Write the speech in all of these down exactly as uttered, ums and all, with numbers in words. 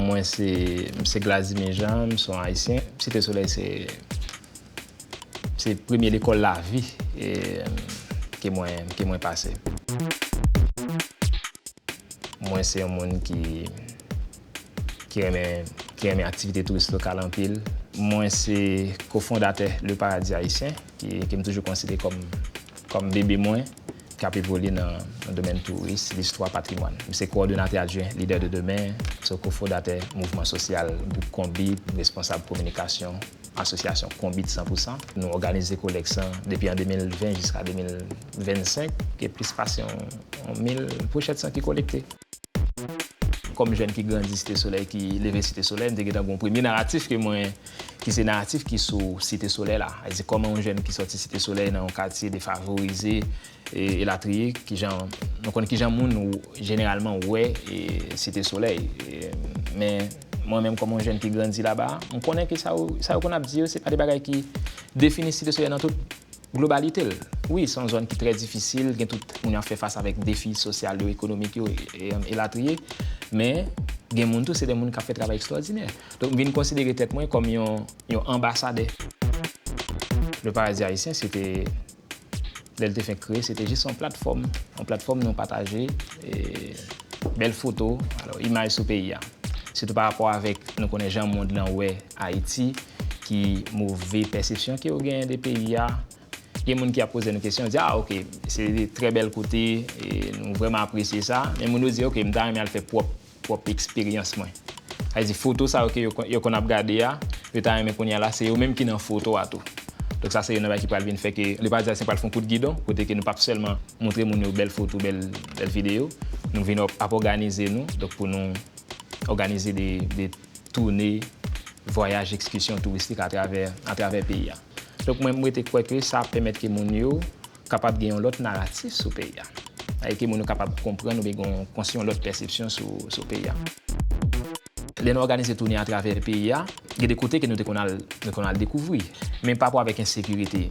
Mwen se, m se Gladimir Jean, m se yon Ayisyen. Site Solèy se, se premye lekòl lavi, e, ke mwen, ke mwen pase. Mwen se yon moun ki, ki renmen, ki renmen aktivite touris lokal anpil. Mwen se kofondatè Le Paradis Haïtien, ki, ke m toujou konsidere kòm, kòm bebe mwen, k ap evolye nan, nan domèn touris, listwa, patrimwàn. M se kowòdonatè adjwen Leaders de Demain, m se kofondatè mouvman sosyal Bouk Konbit, responsab kominikasyon asosyasyon Konbit san pou san. Nou òganize kolèk san depi an de mil ven jiska de mil vennsenk, gen plis pase yon, yon mil pwechèt san ki kolekte. Kòm jèn ki grandi Site Solèy, ki leve Site Solèy, m te gentan gen yon premye naratif ke mwen, ki se naratif ki sou Site Solèy la. Sa vle di, kòman yon jèn ki sòti Site Solèy nan yon katye defavorize, e, elatriye, kijan, nou konn kijan moun ou, jeneralman wè, e, Site Solèy. E, men, mwen menm, kòm yon jèn ki grandi laba, m konnen ke sa yo, sa yo konn ap di yo, se pa de bagay ki defini Site Solèy nan tout globalite l. Wi, se yon zòn ki trè difisil, gen tout moun ap fè fas avèk defi sosyal yo, ekonomik yo, e, e, elatriye. Men, gen moun tou, se de moun k ap fè travay ekstwòdinè. Donk, m vin konsidere tèt mwen kòm yon, yon anbasadè. Le Paradis Haïtien, se te, lè l te fenk kreye, se te jis yon platfòm. Yon platfòm nou pataje, e, bèl foto, alò, imaj sou peyi a. Sitou pa rapò avèk, nou konnen jan mond lan wè Ayiti, ki move pèsepsyon ke yo genyen de peyi a. Gen moun ki ap poze nou kesyon, di, "Ah, ok, se de trè bèl kote, e nou vrèman apresye sa." Men moun yo di, "Ok, m ta renmen al fè pwòp, pwòp eksperyans mwen." Sa vle di, foto sa yo ke yo, yo konn ap gade a, yo ta renmen kounye a la, se yo menm ki nan foto a tou. Donk sa se youn nan bagay ki pral vin fè ke Le Paradis Haïtien pral fè yon kout gidon, kote ke nou p ap sèlman montre moun yo bèl foto, bèl, bèl videyo. Nou vin ap, ap òganize nou, donk pou nou òganize de, de toune, vwayaj, ekskisyon touristik atravè, atravè peyi a. Donk mwen, mwen te kwè ke sa ap pèmèt ke moun yo kapab gen yon lòt naratif sou peyi a. Sa vle di ke moun yo kapab konprann oubyen gen yon, konstwi yon lòt pèsepsyon sou, sou peyi a. Lè nou òganize toune atravè peyi a, gen de kote ke nou te konn al, nou konn al dekouvri. Men pa rapò avèk ensekirite,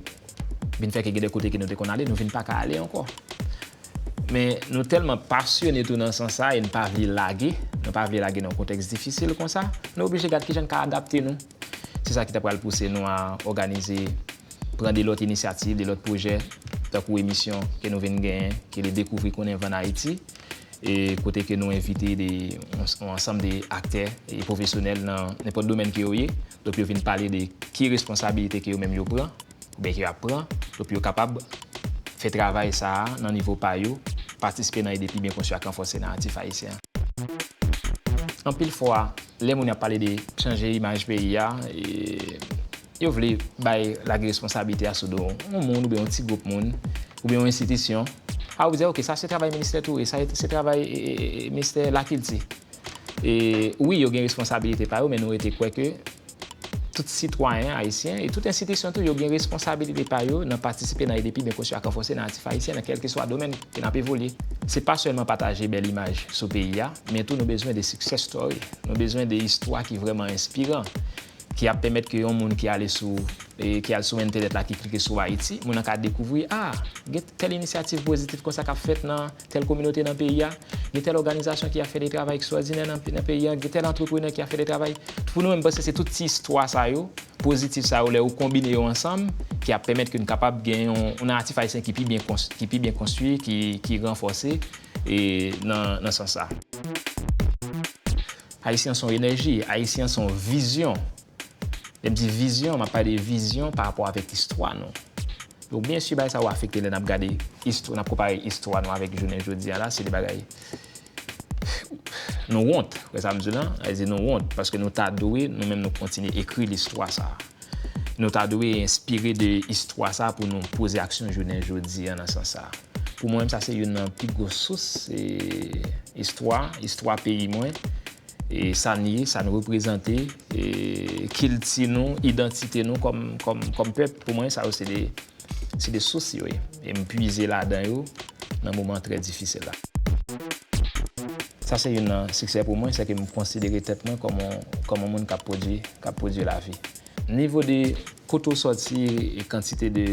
vin fè ke gen de kote ke nou te konn ale, nou vin pa ka ale ankò. Men nou tèlman pasyone tou nan sans sa, e nou pa vle lage, nou pa vle lage nan yon kontèks difisil konsa, nou oblije gad kijan n ka adapte nou. Se sa ki ta pral pouse nou a òganize, pran de lòt inisyativ, de lòt pwojè, tankou emisyon ke nou vin genyen, ke le Découvrir qu'on invente Haïti, e kote ke nou envite de, yon, yon ansanm de aktè e pwofesyonèl nan nenpòt domèn ke yo ye. Donk yo vin pale de ki responsabilite ke yo menm yo pran, oubyen ke y ap pran, donk pou yo kapab fè travay sa a nan nivo pa yo, patisipe nan ede pi byen konstwi ak ranfòse naratif ayisyen an. Anpil fwa, lè moun ap pale de chanje imaj peyi a, e, yo vle bay, lage responsablite a sou do yon moun oubyen yon ti gwoup moun, oubyen yon enstitisyon. A, ou di, "Ok, sa se travay ministè touris, sa se travay, e, e, e, ministè lakilti." E, wi, yo gen responsablite pa yo, men nou rete kwè ke tout sitwayen ayisyen e tout enstitisyon tou, yo gen responsabilite pa yo nan patisipe nan ede pi byen konstwi ak ranfòse naratif ayisyen nan kèlkeswa domèn ke n ap evolye. Se pa sèlman pataje bèl imaj sou peyi a, men tou nou bezwen de success story. Nou bezwen de istwa ki vrèman enspiran, ki ap pèmèt ke yon moun ki ale sou, e, ki al sou entènèt la, ki klike sou Ayiti, moun nan ka dekouvri, a, gen tèl inisyativ pozitif konsa k ap fèt nan tèl kominote nan peyi a, gen tèl òganizasyon ki ap fè de travay ekstwòdinè nan, nan peyi a, gen tèl antreprenè ki ap fè de travay. Pou nou menm, m panse se tout ti istwa sa yo, pozitif sa yo, lè ou konbine yo ansanm, ki ap pèmèt ke n kapab gen yon, yon naratif ayisyen ki pi byen kons-, ki pi byen konstwi, ki, ki ranfòse, e nan, nan sans sa. Ayisyen se yon enèji, Ayisyen se yon vizyon. Lè m di vizyon, m ap pale de vizyon pa rapò avèk istwa nou. Donk, byen si, bagay sa yo afekte lè n ap gade istwa, n ap konpare istwa nou avèk jounen jodi a la, se de bagay nou wont. Wè sa m di w lan? Sa vle di nou wont, paske nou ta dwe, nou menm, nou kontinye ekri listwa sa a. Nou ta dwe enspire de istwa sa a pou nou poze aksyon jounen jodi a nan sans sa a. Pou mwen menm, sa se youn nan pi gwo sous, e, istwa, istwa peyi mwen, e sa n ye, sa n reprezante, e kilti nou, idantite nou kòm, kòm, kòm pèp, pou mwen, sa yo se de, se de sous yo ye. E m pwize ladan yo nan moman trè difisil la. Sa se youn nan siksè pou mwen, se ke m konsidere tèt mwen kòm yon, kòm yon moun k ap pwodui, k ap pwodui lavi. Nivo de kote w sòti e kantite de,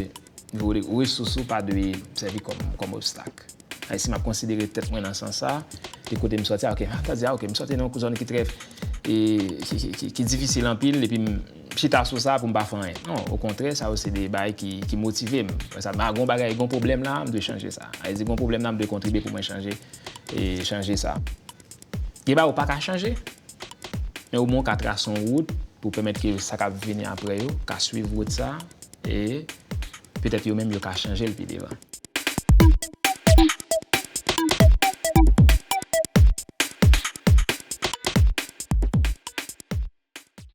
nivo de resous ou pa dwe sèvi kòm, kòm obstak. Ay, si m ap konsidere tèt mwen nan sans sa, de kote m sòti a, ok, ah, ta di, ah, ok, m sòti nan yon zòn ki trè, ki, ki, ki, ki difisil anpil, epi m chita sou sa pou m pa fè anyen. Non, okontrè, sa yo se de bagay ki, ki motive m. Sa, m a gon bagay, gon pwoblèm la, m dwe chanje sa. A di gon pwoblèm la, m dwe kontribye pou mwen chanje, e chanje sa. Gen bagay ou pa ka chanje, men omwen ou ka trase yon wout pou pèmèt ke sa k ap vini apre yo ka swiv wout sa, e petèt yo menm yo ka chanje l pi devan.